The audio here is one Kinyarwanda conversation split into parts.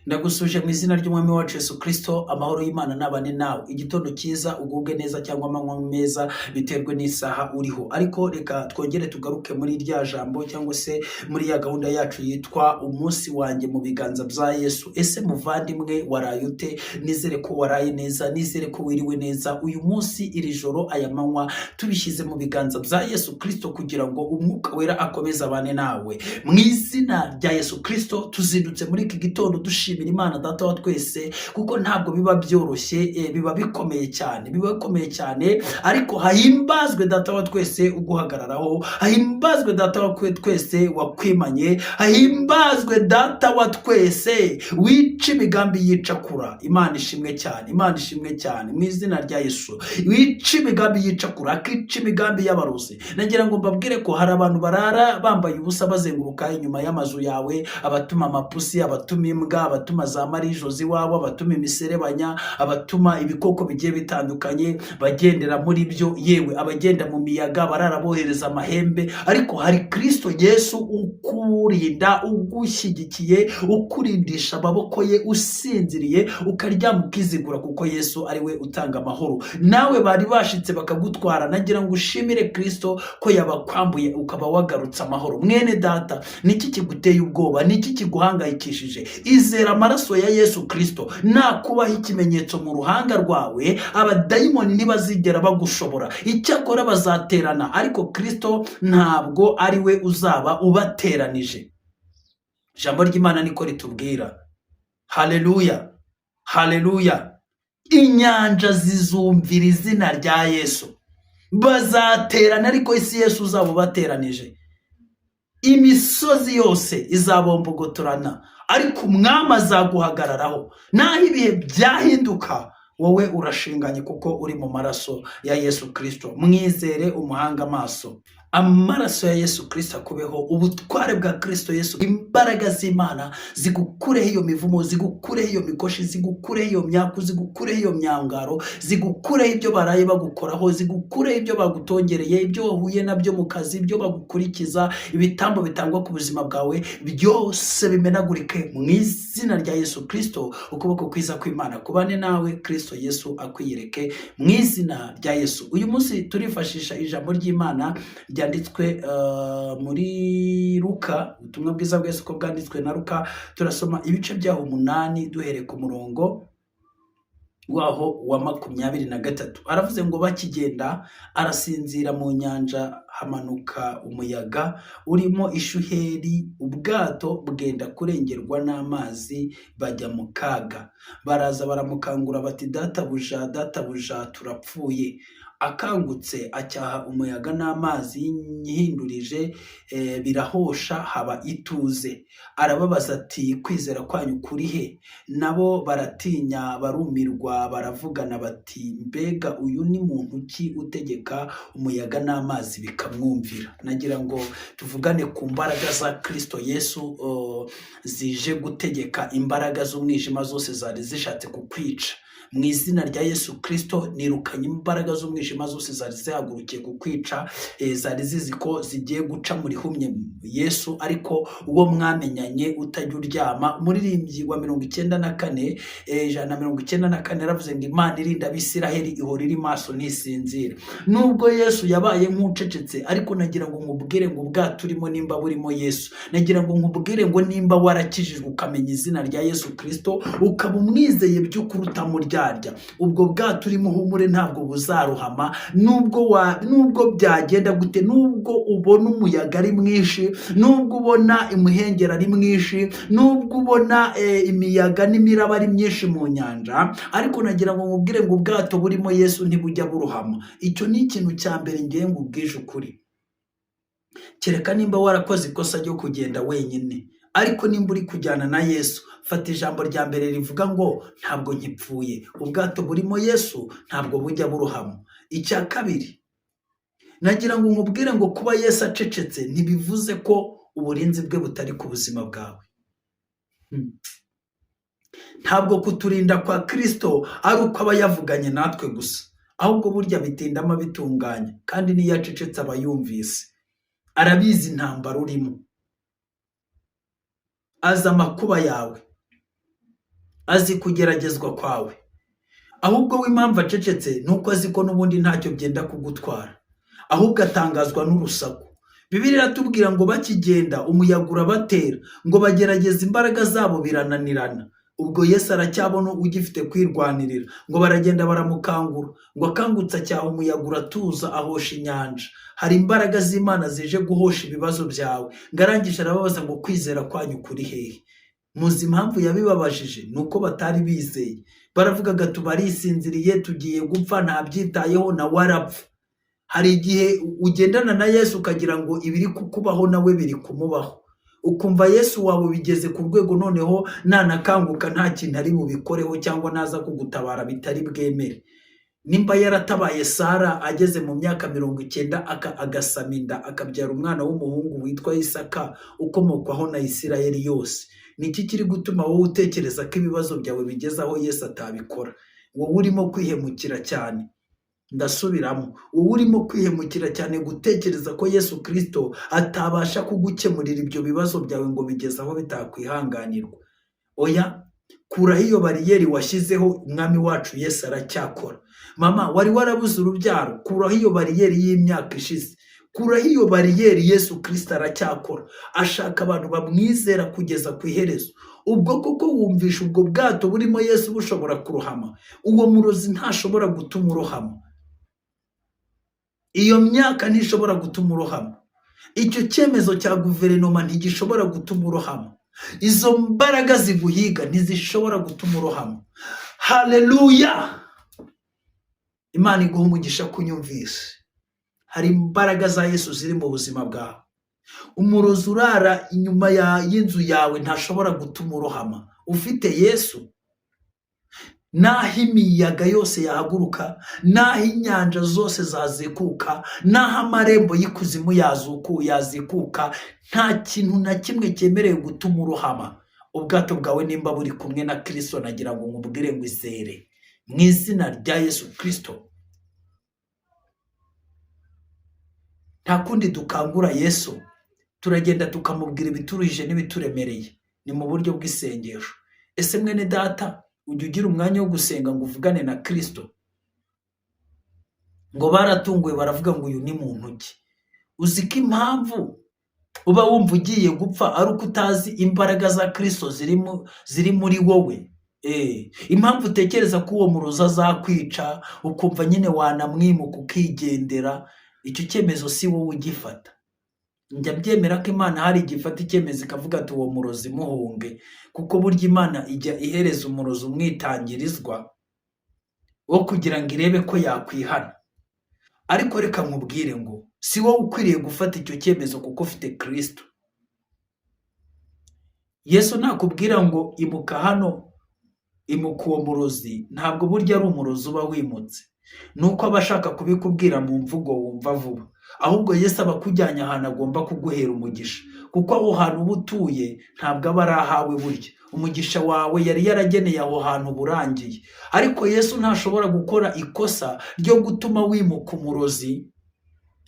Ndagusuje mu izina ry'Umwami wacu Yesu Kristo, amahoro y'Imana nabane nawe. Igitondo cyiza, ugubwe neza cyangwa amanywa meza, biterwe n'isaha uriho. Ariko reka twongere tugaruke muri rya jambo cyangwa se muri ya gahunda yacu yitwa "Umunsi wanjye mu biganza bya Yesu". Ese muvandimwe, waraye ute? Nizere ko waraye neza, nizere ko wiriwe neza. Uyu munsi, iri joro, aya manywa, tubishyize mu biganza bya Yesu Kristo kugira ngo Umwuka Wera akomeze abane nawe. Mu izina rya Yesu Kristo, tuzindutse muri iki gitondo dushimira Imana Data wa twese, kuko ntabwo biba byoroshye, biba bikomeye cyane, biba bikomeye cyane. Ariko hahimbazwe Data wa twese uguhagararaho, hahimbazwe Data wa twese wakwimanye, hahimbazwe Data wa twese wica imigambi yicakura. Imana ishimwe cyane, Imana ishimwe cyane mu izina rya Yesu. Wica imigambi yicakura, akica imigambi y'abarozi. Nagira ngo mbabwire ko hari abantu barara bambaye ubusa, bazenguruka inyuma y'amazu yawe, abatuma amapusi, abatuma imbwa, abatuma za marijozi iwabo, abatuma imiserebanya, abatuma ibikoko bigiye bitandukanye bagendera muri byo, yewe abagenda mu miyaga, barara bohereza amahembe. Ariko hari Kristo Yesu ukurinda, ugushyigikiye, ukurindisha amaboko ye, usinziriye ukaryama ukizigura, kuko Yesu ari we utanga amahoro. Nawe bari bashitse bakagutwara, nagira ngo ushimire Kristo ko yabakwambuye, ukaba wagarutse amahoro. Mwene data, niki kiguteye ubwoba? Niki kiguhangayikishije? Izera amaraso ya Yesu Kristo. Nakubaho ikimenyetso mu ruhanga rwawe, abadayimoni ntibazigera bagushobora. Icyakora bazaterana, ariko Kristo ntabwo ari we uzaba ubateranije. Ijambo ry'Imana niko ritubwira. Haleluya, haleluya! Inyanja zizumvira izina rya Yesu. Bazaterana, ariko isi Yesu uzaba ubateranije. Imisozi yose izabombogotorana, ariko Umwami azaguhagararaho. Naho ibihe byahinduka, wowe urashinganye kuko uri mu maraso ya Yesu Kirisito. Mwizere, umuhanga amaso. Amaraso ya Yesu Kirisito akubeho, ubutware bwa Kirisito Yesu, imbaraga z'Imana zigukureho iyo mivumo, zigukureho iyo mikoshi, zigukureho iyo myaku, zigukureho iyo myangaro, zigukureho ibyo baraye bagukoraho, zigukureho ibyo bagutongereye, ibyo wahuye nabyo mu kazi, ibyo bagukurikiza, ibitambo bitangwa ku buzima bwawe, byose bimenagurike mu izina rya Yesu Kirisito. Ukuboko kwiza kw'Imana kubane nawe, Kirisito Yesu akwiyereke mu izina rya Yesu. Uyu munsi turifashisha ijambo ry'Imana ryanditswe muri Luka, ubutumwa bwiza bwa Yesu uko bwanditswe na Luka. Turasoma ibice byaho 8, duhereye ku murongo waho wa 23. Aravuze ngo: "Bakigenda arasinzira mu nyanja, hamanuka umuyaga urimo ishuheri, ubwato bwenda kurengerwa n'amazi, bajya mu kaga. Baraza baramukangura bati: 'Databuja, databuja, turapfuye.' Akangutse acyaha umuyaga n'amazi yihindurije, birahosha, haba ituze. Arababaza ati: 'Kwizera kwanyu kuri he?' Nabo baratinya, barumirwa, baravugana bati: 'Mbega uyu ni muntu ki utegeka umuyaga n'amazi bikamwumvira?'" Nagira ngo tuvugane ku mbaraga za Kristo Yesu zije gutegeka imbaraga z'umwijima zose zari zishatse kukwica. Mu izina rya Yesu Kirisito, nirukanye imbaraga z'umwijima zose zari zihagurukiye kukwica, zari zizi ko zigiye guca muri humye Yesu. Ariko uwo mwamenyanye utajya uryama, umuririmbyi wa 94, 194, yaravuze ngo: "Imana irinda Abisiraheli ihora iri maso, ntisinzira." Nubwo Yesu yabaye nk'ucecetse, ariko nagira ngo nkubwire ngo ubwato urimo nimba burimo Yesu, nagira ngo nkubwire ngo nimba warakijijwe, ukamenya izina rya Yesu Kirisito, ukaba umwizeye by'ukuri, utamuryarya, ubwo bwato urimo, uhumure, ntabwo buzarohama. Nubwo byagenda gute, nubwo ubona umuyaga ari mwinshi, nubwo ubona imuhengeri ari mwinshi, nubwo ubona imiyaga n'imiraba ari myinshi mu nyanja, ariko nagira ngo nkubwire ngo ubwato burimo Yesu ntibujya burohama. Icyo ni ikintu cya mbere ngiye ngubwije ukuri. Kereka nimba warakoze ikosa ryo kugenda wenyine, ariko nimba uri kujyana na Yesu, fata ijambo rya mbere rivuga ngo: "Ntabwo nkipfuye." Ubwato burimo Yesu ntabwo bujya burohama. Icya kabiri, nagira ngo nkubwire ngo kuba Yesu acecetse ntibivuze ko uburinzi bwe butari ku buzima bwawe. Ntabwo kuturinda kwa Kirisito ari uko aba yavuganye natwe gusa, ahubwo burya bitindamo abitunganya, kandi n'iyo acecetse aba yumvise, arabizi intambara urimo, azi amakuba yawe. Azi kugeragezwa kwawe. Ahubwo we impamvu acecetse ni uko azi ko n'ubundi ntacyo byenda kugutwara, ahubwo atangazwa n'urusaku. Bibiliya iratubwira ngo bakigenda umuyaga urabatera, ngo bagerageza imbaraga zabo birananirana. Ubwo Yesu aracyabona ugifite kwirwanirira, ngo baragenda baramukangura, ngo akangutse acyaha umuyaga uratuza, ahosha inyanja. Hari imbaraga z'Imana zije guhosha ibibazo byawe. Ngo arangije arababaza ngo kwizera kwanyu kuri hehe? Muzi impamvu yabibabajije? Ni uko batari bizeye. Baravugaga tubarisinziriye, tugiye gupfa, ntabyitayeho, nawe arapfa. Hari igihe ugendana na Yesu ukagira ngo ibiri kukubaho nawe biri kumubaho, ukumva Yesu wawe bigeze ku rwego noneho nanakanguka nta kintu ari bubikoreho, cyangwa naza kugutabara bitari bwemere. Nimba yaratabaye Sara ageze mu myaka 90 agasama inda akabyara umwana w'umuhungu witwa Isaka ukomokwaho na Isirayeli yose, ni iki kiri gutuma wowe utekereza ko ibibazo byawe bigeze aho Yesu atabikora? Wowe urimo kwihemukira cyane. Ndasubiramo, wowe urimo kwihemukira cyane gutekereza ko Yesu Kirisito atabasha kugukemurira ibyo bibazo byawe ngo bigeze aho bitakwihanganirwa. Oya, kuraho iyo bariyeri washyizeho, umwami wacu Yesu aracyakora. Mama wari warabuze urubyaro, kuraho iyo bariyeri y'imyaka ishize, kuraho iyo bariyeri, Yesu Kirisito aracyakora. Ashaka abantu bamwizera kugeza ku iherezo. Ubwo koko wumvisha ubwo bwato burimo Yesu bushobora kurohama? Uwo murozi ntashobora gutuma urohama, iyo myaka ntishobora gutuma urohama, icyo cyemezo cya guverinoma ntigishobora gutuma urohama, izo mbaraga ziguhiga ntizishobora gutuma urohama. Haleluya! Imana iguha umugisha kunyumvise. Hari imbaraga za Yesu ziri mu buzima bwawe. Umurozi urara inyuma y'inzu yawe ntashobora gutuma urohama ufite Yesu. N'aho imiyaga yose yahaguruka, n'aho inyanja zose zazikuka, n'aho amarembo y'ikuzimu yazikuka, nta kintu na kimwe cyemerewe gutuma urohama. Ubwato bwawe nimba buri kumwe na Kirisito, nagira ngo nkubwire ngo izere mu izina rya Yesu Kirisito. Nta kundi dukangura Yesu, turagenda tukamubwira ibituruhije n'ibituremereye, ni mu buryo bw'isengesho. Ese mwene data, ujya ugira umwanya wo gusenga ngo uvugane na Kirisito? Ngo baratunguwe baravuga ngo uyu ni muntu ki? Uzi ko impamvu uba wumva ugiye gupfa ari uko utazi imbaraga za Kirisito ziri muri wowe? Impamvu utekereza ko uwo murozi azakwica, ukumva nyine wanamwimuka ukigendera, icyo cyemezo si wowe ugifata. Njya mbyemera ko Imana hari igihe ifata icyemezo ikavuga ati uwo murozi muhunge, kuko burya Imana ijya ihereza umurozi umwitangirizwa wo kugira ngo irebe ko yakwihana. Ariko reka nkubwire ngo si wowe ukwiriye gufata icyo cyemezo kuko ufite Kirisito. Yesu nakubwira ngo imuka hano, imuka uwo murozi, ntabwo burya ari umurozi uba wimutse, ni uko aba ashaka kubikubwira mu mvugo wumva vuba. Ahubwo Yesu aba akujyanye ahantu agomba kuguhera umugisha, kuko aho hantu uba utuye ntabwo aba ari ahawe. Burya umugisha wawe yari yarageneye aho hantu uba urangiye. Ariko Yesu ntashobora gukora ikosa ryo gutuma wimuka umurozi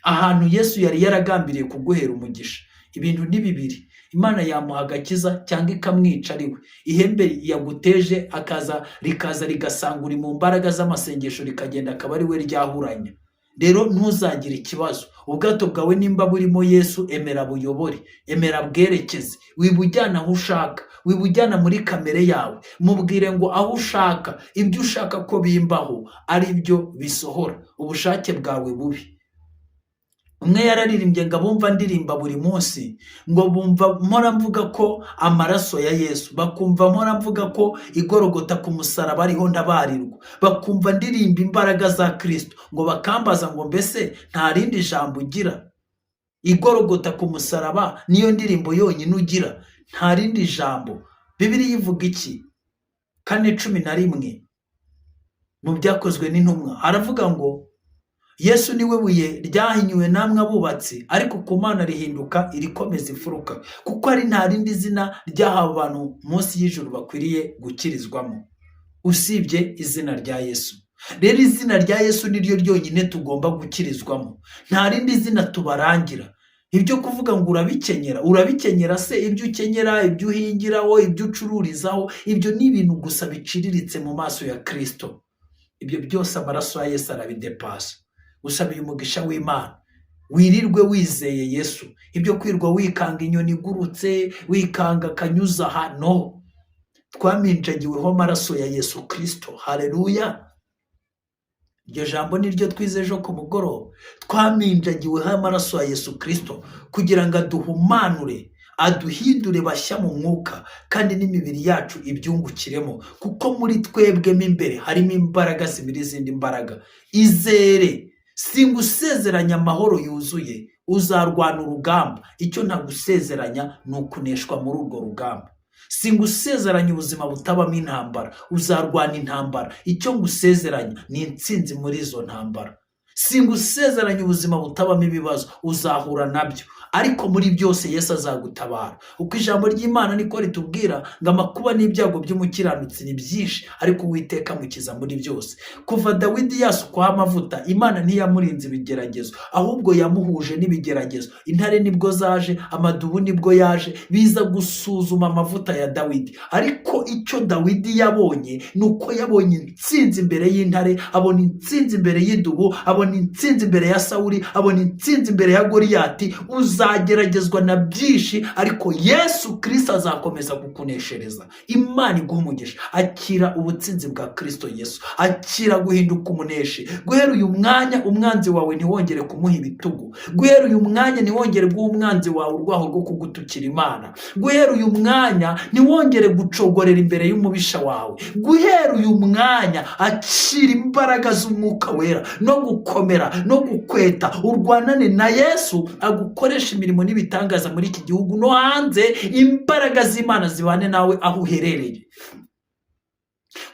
ahantu Yesu yari yaragambiriye kuguhera umugisha. Ibintu ni bibiri, Imana yamuha agakiza cyangwa ikamwica ari we. Ihembe yaguteje akaza rikaza rigasanga uri mu mbaraga z'amasengesho, rikagenda akaba ari we ryahuranya. Rero ntuzagire ikibazo, ubwato bwawe nimba burimo Yesu, emera buyobore, emera bwerekeze, wibujyana aho ushaka, wibujyana muri kamere yawe. Mubwire ngo aho ushaka, ibyo ushaka ko bimbaho ari byo bisohora, ubushake bwawe bubi. Umwe yararirimbye ngo abumva ndirimba buri munsi, ngo bumva mpora mvuga ko amaraso ya Yesu, bakumva mpora mvuga ko igorogota ku musaraba ariho ndabarirwa, bakumva ndirimba imbaraga za Kristo, ngo bakambaza ngo mbese nta rindi jambo ugira? Igorogota ku musaraba niyo ndirimbo yonyine ugira, nta rindi jambo. Bibiliya ivuga iki? 4:11 mu Byakozwe n'Intumwa haravuga ngo Yesu niwe buye ryahinyuwe namwe abubatsi, ariko ku Mana rihinduka irikomeza imfuruka, kuko ari nta rindi zina ryahawe abantu munsi y'ijuru bakwiriye gukirizwamo usibye izina rya Yesu. Rero izina rya Yesu niryo ryonyine tugomba gukirizwamo, nta rindi zina tubarangira. Ibyo kuvuga ngo urabikenyera, urabikenyera se? Ibyo ukenyera, ibyo uhingiraho, ibyo ucururizaho, ibyo ni ibintu gusa biciriritse mu maso ya Kirisito. Ibyo byose amaraso ya Yesu arabidepasa. Usabiye umugisha w'Imana, wirirwe wizeye Yesu. Ibyo kwirwa wikanga inyoni igurutse, wikanga akanyuza aha, no twaminjagiweho amaraso ya Yesu Kirisito. Hareruya! Iryo jambo ni ryo twize ejo ku mugoroba. Twaminjagiweho amaraso ya Yesu Kirisito kugira ngo aduhumanure, aduhindure bashya mu mwuka, kandi n'imibiri yacu ibyungukiremo, kuko muri twebwe mo imbere harimo imbaraga zibiri, izindi mbaraga. Izere, singusezeranya amahoro yuzuye, uzarwana urugamba. Icyo ntagusezeranya ni ukuneshwa muri urwo rugamba. Singusezeranya ubuzima butabamo intambara, uzarwana intambara. Icyo ngusezeranya ni intsinzi muri izo ntambara. Singusezeranya ubuzima butabamo ibibazo, uzahura nabyo, ariko muri byose Yesu azagutabara. Uko ijambo ry'Imana niko ritubwira ngo amakuba n'ibyago by'umukiranutsi ni byinshi, ariko Uwiteka amukiza muri byose. Kuva Dawidi yasukwaho amavuta, Imana ntiyamurinze ibigeragezo, ahubwo yamuhuje n'ibigeragezo. Intare nibwo zaje, amadubu nibwo yaje, biza gusuzuma amavuta ya Dawidi. Ariko icyo Dawidi yabonye ni uko yabonye intsinzi imbere y'intare, abona intsinzi imbere y'idubu, abona intsinzi imbere ya Sawuli, abona intsinzi imbere ya Goliyati. Uzageragezwa na byinshi, ariko Yesu Kirisito azakomeza kukuneshereza. Imana iguha umugisha. Akira ubutsinzi bwa Kirisito Yesu, akira guhinduka umuneshi. Guhera uyu mwanya umwanzi wawe ntiwongere kumuha ibitugu. Guhera uyu mwanya ntiwongere guha umwanzi wawe urwaho rwo kugutukira Imana. Guhera uyu mwanya ntiwongere gucogorera imbere y'umubisha wawe. Guhera uyu mwanya akira imbaraga z'Umwuka Wera no gukomera no gukweta, urwanane na Yesu, agukoresha imirimo n'ibitangaza muri iki gihugu no hanze. Imbaraga z'Imana zibane nawe aho uherereye.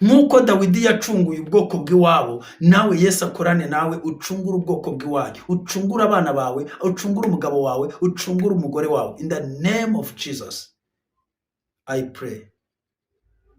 Nk'uko Dawidi yacunguye ubwoko bw'iwabo, nawe Yesu akorane nawe, ucungure ubwoko bw'iwanyu, ucungure abana bawe, ucungure umugabo wawe, ucungure umugore wawe. In the name of Jesus I pray.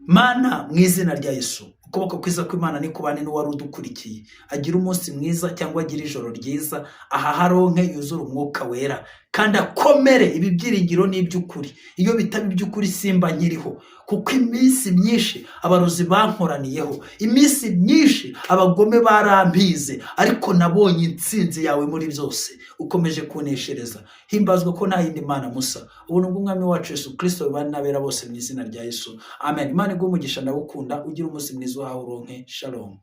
Mana, mu izina rya Yesu, ukuboko kwiza kw'Imana ni kubane n'uwari udukurikiye. Agira umunsi mwiza cyangwa agira ijoro ryiza. Aha haronke yuzure Umwuka Wera kandi akomere. Ibi byiringiro ni iby'ukuri. Iyo bitaba iby'ukuri simba nkiriho, kuko iminsi myinshi abarozi bankoraniyeho, iminsi myinshi abagome barampize, ariko nabonye intsinzi yawe muri byose. Ukomeje kuneshereza. Himbazwa ko nta yindi mana musa. Ubuntu bw'Umwami wacu Yesu Kirisito bubane n'abera bose mu izina rya Yesu, amen. Imana iguhe umugisha, ndagukunda. Ugira umunsi mwiza, uhawe uronke. Shalom.